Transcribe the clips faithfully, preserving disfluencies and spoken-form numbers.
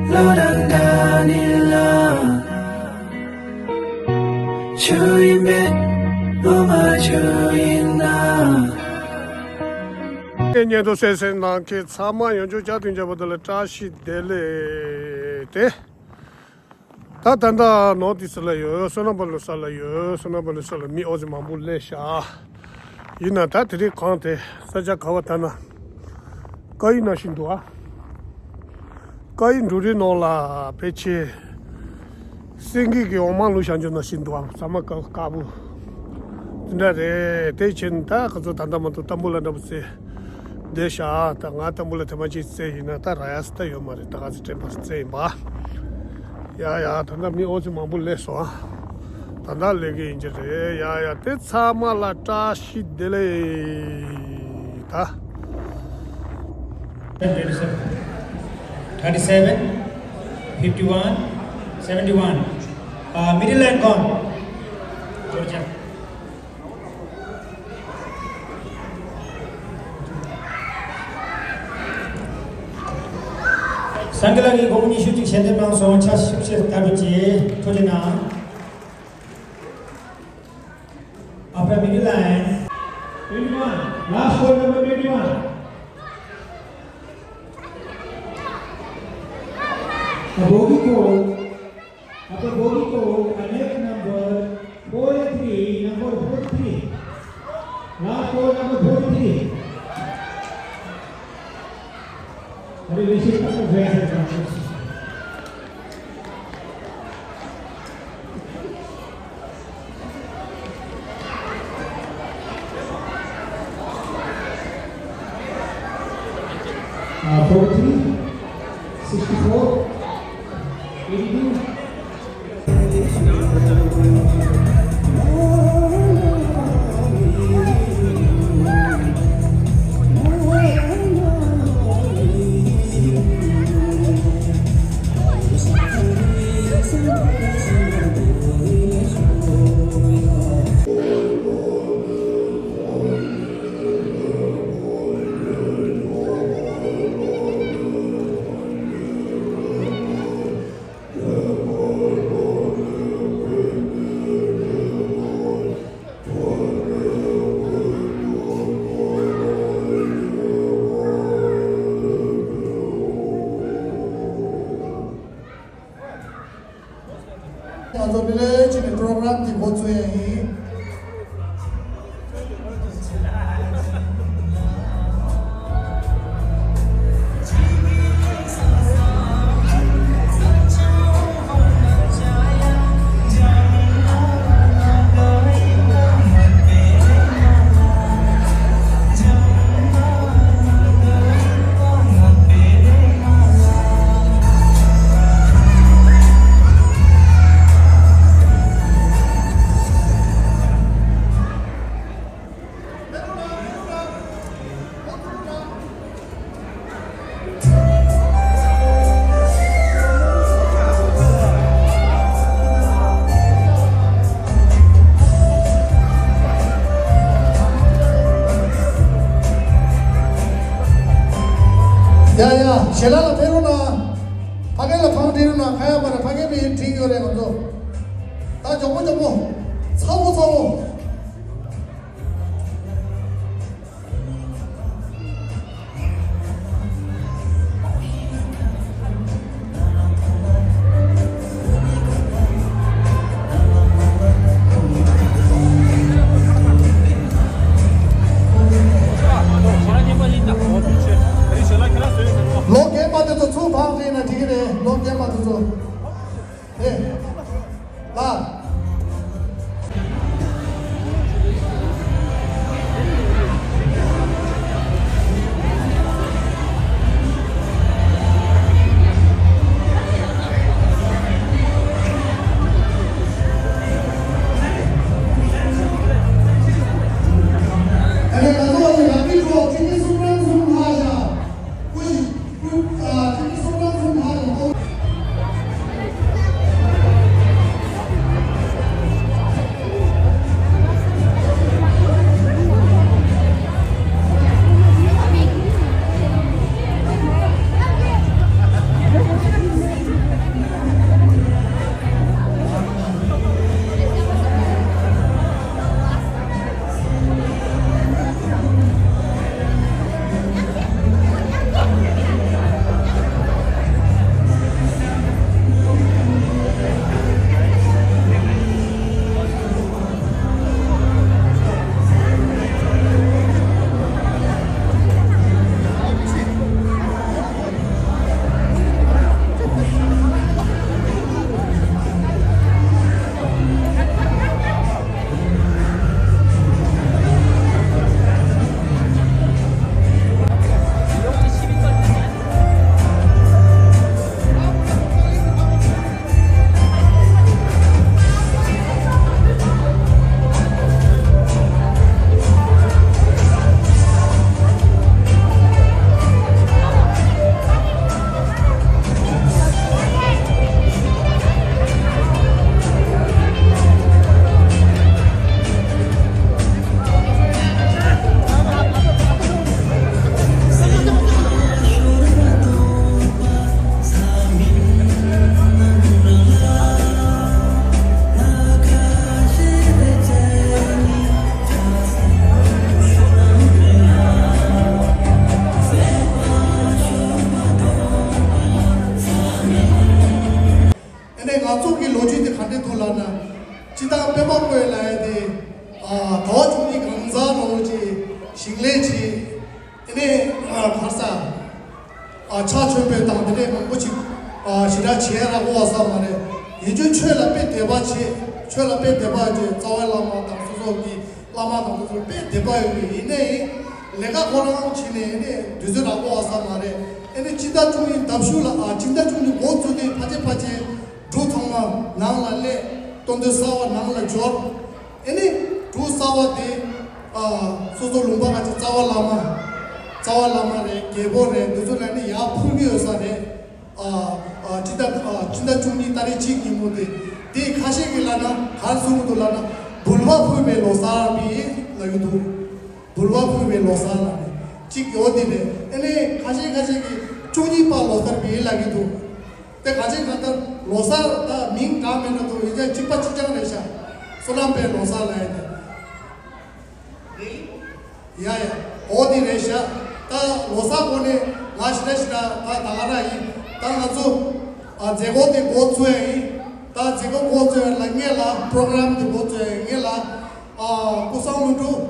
བློ་དང་འདྲ་ནི་ལ། ཆུ་ཡིན་མེད་ལོ་མ་ཆུ་ཡིན་ན། ངའི་བརྙན་ཐུང་གསན་གཟིགས་གནང་མཁན་ཚང་མ་ཡོངས་རྫོགས་བསྐྱར་དུ་མཇལ་བ་དེ་ལ་བཀྲ་ཤིས་བདེ་ལེགས་ཏེ། ད་ད་ལྟ་ནོར་ཏི་སི་ལ་ཡོད། བསོད་ནམས་པ་ལོ་སར་ལ་ཡོད། བསོད་ནམས་པ་ལོ་སར་ལ་མི་ཨོ་ཙི་མང་པོ་སླེབས་ཤག་ཡིན་ན་ད་དེ་རིང་གང་དེ་ས་ཆ་ག་བ་ད་ན་སྐ་ཡི་ནང་བཞིན་འདུག་ཨ། སྐ་ཡི་འབྲུ་རིགས་ནང་ལ་ཕལ་ཆེར་སེང་གེ་གི་འོ་མ་བླུགས་བཞག་རྒྱུ་ནང་བཞིན་འདུག་ཨ། ཟ་མ་དཀར་དཀར་པོ་དེ་འདྲ་རེད། དེ་ཕྱིན་ད་ཁ་ཚོ་ད་ལྟ་མ་གཏོགས་ཏམ་བུ་ལ་འདྲ་པོ་རྩེ། བསྡད་ཤག་ད་ང་ཏམ་བུ་ལ་ཐེངས་མ་གཅིག་རྩེ་ཡིན་ན་ད་ར་ཡ་སི་ད་ཡོད་མ་རེད། ད་ག་ཚོད་དྲན་པ་རྩེ་ཡིན་པ། ཡ་ཡ་ད་ལྟ་མི་ཨོ་ཙི་མང་པོ་སླེབས་སོང་ཨ། ད་ལྟ་སླེབས་ཀྱི་ཡིན་གྱི་རེད། ཡ་ཡ་དེ་ཚང་མ་ལ་བཀྲ་ཤིས་བདེ་ལེགས་ད། Thirty-seven, fifty-one, seventy-one. Uh, middle line gone. Georgia. སངྒེ་ལགས་ཀྱིས་དགོང་མོ་ཉི་ཤུ་གཅིག་ཞལ་འདེབས་གནང་སོང་། ཕྱག་ཞིབ་ཆེར་ལྟ་རོགས་གྱིས། ཐུགས་རྗེ་གནང་། After middle line, twenty-one, last call number twenty-one. A bogey call. Upper body code, connect number forty-three, number forty-three. Last code number forty-three. Hare Krishna, very, very much. Uh, forty-three, sixty-four, eighty-two. ང་ཚོ་མི་ལོས་ཕྱིན་ནས་པྲོ་གྲམ་འདི་འགོ་ཚུགས་ཡ་ཡིན། ཡ་ཡ། ཞལ་ལག་ལ་ཕེབས་རོགས་གནང་། ཕ་གི་ལ་ཕང་སྒྲིལ་རོགས་གནང་། ཁ་ཡ་མ་ར་ཕ་གི་མི་ཡིན་དྲིན་ཡོད་རེད་ང་ཚོ། ད་མགྱོགས་པོ་མགྱོགས་པོ། ཚ་བོ་ཚ་བོ། ལོ་རྒན་པ་དེ་ཚོ་ཚུར་ཕར་སླེབས་ན་འགྲིག་གི་རེད། ལོ་རྒན་པ་དེ་ཚོ། ཨེ། ལགས། ཨ་ནི་ང་ཚོ་ནི་རང་གི་གྲོགས་ཁྱིམ་མི་གསུམ་རང་གསུམ་ལྷག་བཞག་ཀུ་ཤུ་ཀུ་ཨ་ཁྱིམ་མི་གསུམ་རང་གསུམ་ལྷག་ཡོང་གོ། ང་ཚོ་གི་ལོ་རྒྱུས་དེ་ག་འདྲ་འདུག་ལབ་ན། སྤྱིར་བཏང་པད་མ་བཀོད་ལབ་ཡ་དེ། ཨ། ཟླ་བ་བཅུ་གཉིས་གང་ཟག་རོ་ཅིག་ཞིང་ལས་བྱེད། དེ་ནས་ཨ་གར་ས་ཨ་ཕྱག་མཆོད་འབུལ་དང་དེ་འདྲས་མང་པོ་ཅིག་ཨ་ཞེ་དྲག་བྱེད་ར་གོ་བ་ས་མ་རེད། ཡིན་རྒྱུ་ཆོས་ལ་དཔེ་དད་པ་བྱེད། ཆོས་ལ་དཔེ་དད་པ་བྱེད། རྩ་བའི་བླ་མ་དང་སོ་སོ་གི་བླ་མ་དང་སོ་སོ་དཔེ་དད་པ་ཡོད་པའི། ཡིན་ནའི་ལས་ཀ་ཁོ་རང་བྱེད་ནས་ཨ་ནི་དུས་ཚོད་རག་གོ་བ་ས་མ་རེད། ཨ་ནི་སྤྱི་ཟླ་བཅུ་གཉིས་ཟླ་གཞུག་ལ། ཨ། སྤྱི་ཟླ་བཅུ་གཉིས་འགོ་བཙུགས་ཏེ་ཕལ་ཆེར་ཕལ་ཆེར་འབྲུ་ཚང་མ་ནང་ལ་སླེབས། སྟོན་ཐོག་གསར་བ་ནང་ལ་འབྱོར། ཨ་ནི་འབྲུ་གསར་བ་དེ། ཨ། སོ་སོ་ལུང་པ་ཁ་ཅིག་རྩ་བ་བླ་མ། རྩ་བ་བླ་མ་རེད། རྒྱལ་པོ་རེད། འདི་ཚོ་ལ་ནི་ཡར་ཕུལ་གྱི་ཡོད་ས་རེད། ཨ། ཨ། སྤྱི་ཟླ། ཨ། སྤྱི་ཟླ་བཅུ་གཉིས་ཏ་རིག་གཅིག་ཉིན་མོ་དེ། དེ་ཁ་ཤས་ཀྱིས་ལབ་ན་ག་རེ་གསུང་གི་འདུག་ལབ་ན། འབུལ་བ་ཕུལ་བའི་ལོ་གསར་བྱས་ལབ་ཀྱི་འདུག་འབུལ་བ་ཕུལ་བའི་ལོ་གསར་ལབ་ནས་གཅིག་ཡོད་དེ་རེད། ཨ་ནི་ཁ་ཤས་ཁ་ཤས་ཀྱིས་བཅུ་གཉིས་པ་ལོ་གསར་བྱས་ལབ་ཀྱི་འདུག་དེ་ག་ཅིག་ག་ལྟར་ལོ་གསར་ད་མིང་འདྲ་མིན་འདྲ་འདུག་ཡིན་ཙང་གཅིག་པ་གཅིག་རྐྱང་རེད་ཤག་བསོད་ནམས་པའི་ལོ་གསར་ལབ་ཡ་དེ། ཡ་ཡ། འོ་དེ་རེད་ཤག་ད་ལོ་གསར་སྐོར་ནས་ང་ཞེ་དྲག་ཞེ་དྲག་ད་ད་ག་རང་ཡིན། ད་ང་ཚོ་ཨ་མཛད་སྒོ་དེ་འགོ་བཙུགས་ཡ་ཡིན། ད་མཛད་སྒོ་འགོ་བཙུགས་ཡ་ལ་ངེད་ལ་པྲོ་གྲམ་དེ་འགོ་བཙུགས་ཡ་ཡིན། ངེད་ལ་ཨ་ཀུན་བཟང་ལྷུན་གྲུབ།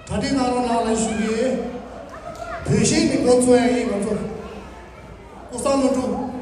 གྲ་སྒྲིག་གནང་རོགས་གནང་ལ་ཞུ་གི། བོད་གཞས་ནི་འགོ་བཙུགས་ཡ་ཡིན། ང་ཚོ་ཀུན་བཟང་ལྷུན་གྲུབ།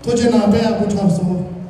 ཐུགས་རྗེ་གནང་། དཔེ་ཡག་པོ་འཁྲབ་སོང་།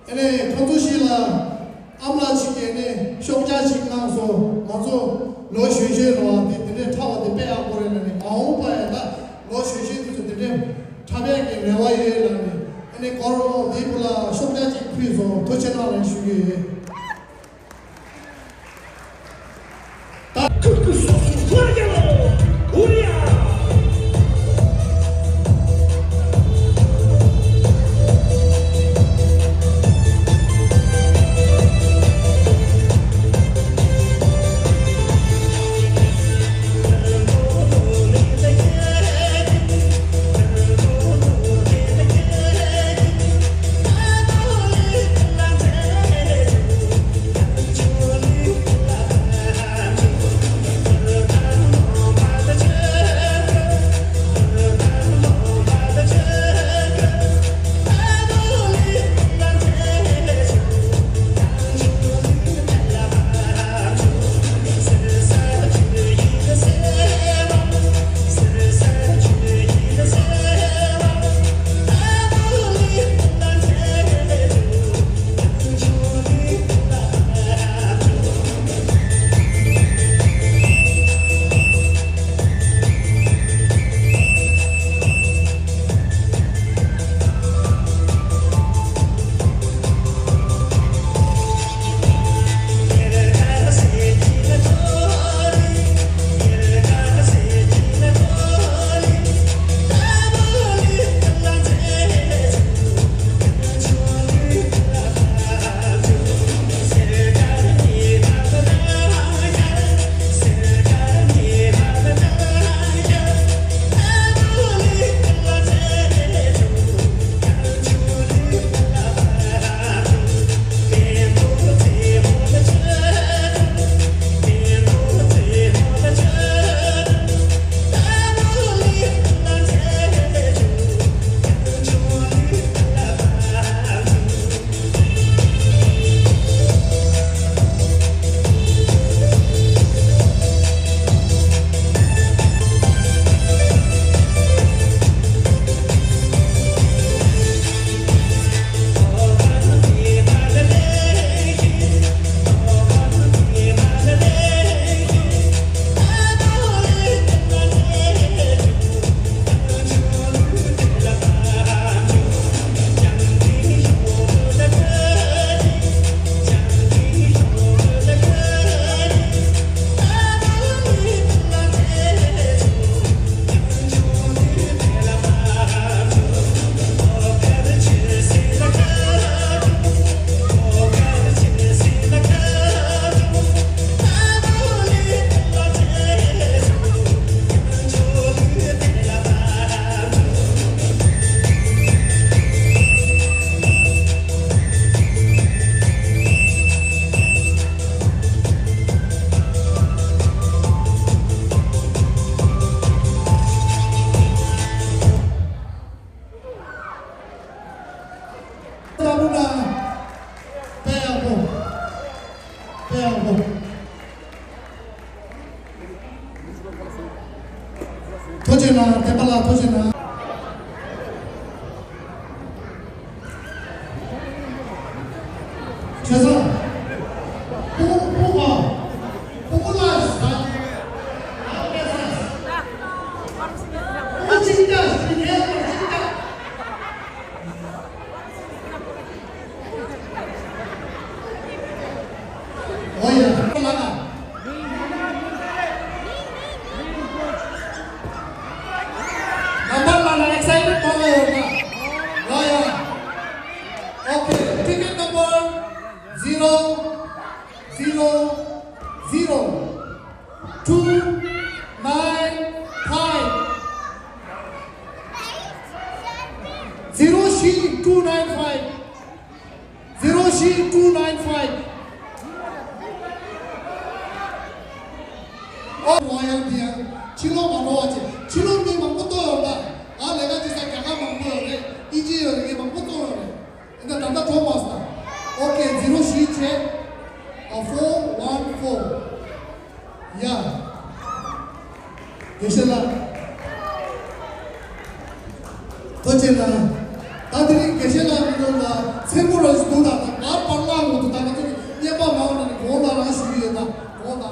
ཨ་ནི་ཁོང་ཚོ་ཞིག་ལ་ཨམ་ལགས་ཅིག་གིས་ནི་ཤོག་བྱང་ཞིག་གནང་སོང་། ང་ཚོ་ལོ་གཞོན་གཞོན་རེད་བ། དེ་དེ་འདྲའི་འཁྲབ་པ་དེ་དཔེ་ཡག་པོ་རེད་ལབ་ནས། མ་འོངས་པ་ཡང་ད་ལོ་གཞོན་གཞོན་དེ་ཚོ་དེ་འདྲའི་འཁྲབ་ཡག་གི་རེ་བ་ཡོད་ལབ་ནས། ཨ་ནི་སྐོར་འོ་དེའི་སྐོར་ལ་ཤོག་བྱང་ཅིག་ཕུལ་སོང་། ཐུགས་རྗེ་གནང་ལབ་ཞུ་གི་ཡོད། ལ་བདེན་པ་ལ་ཐུགས་རྗེ་གནང་། ཆེ་ས། སྤུ་སྤུ་ག་སྤུ་གུ་ལ་ས། སྤུ་གུ་ཅིག་ད་ཞིག་ཡས་པ་ཅིག་ད། ཨོ་ཡ། ལ་ལ། ནམ་བར་ལ་ལ་ཨེག་སའི་ཊེཌ་མང་པོ་ཡོད་ན། ཨོ་ཡ། Okay, ticket number zero zero zero two nine five. Zero three two nine five. Zero three two nine five. ཨོ། ཝ་ཡང་དེ་ཡང་ཕྱི་ལོགས་མ་འགྲོ་བ་བྱས། ཕྱི་ལོགས་མི་མང་པོ་གཏོང་ཡོང་ད། ང་ལས་ཀ་བྱེད་ས་རྒྱ་གར་མང་པོ་ཡོད་རེད། ཨིན་ཇི་ཡོད་རེད། ངས་མང་པོ་གཏོང་ཡོད་རེད། ཨིན་ད་ད་ལྟ་གཏོང་མ་སོང་། Okay, zero three བྱས། ཨ། four one four. ཡ། དགེ་བཤེས་ལགས། ཐུགས་རྗེ་གནང་། ད་དེ་རིང་དགེ་བཤེས་ལགས་མི་འདུག་ལ། མཚན་མོ་རང་ཞིག་འདུག་ད་ད་ང་པར་བརླག་འོང་དུ་ད་ང་ཚོ་གི་བརྙན་པར་མ་འོང་ན་ནི་གོང་ལ་རང་ཞུ་གི་ཡོད་ད། གོང་ལ།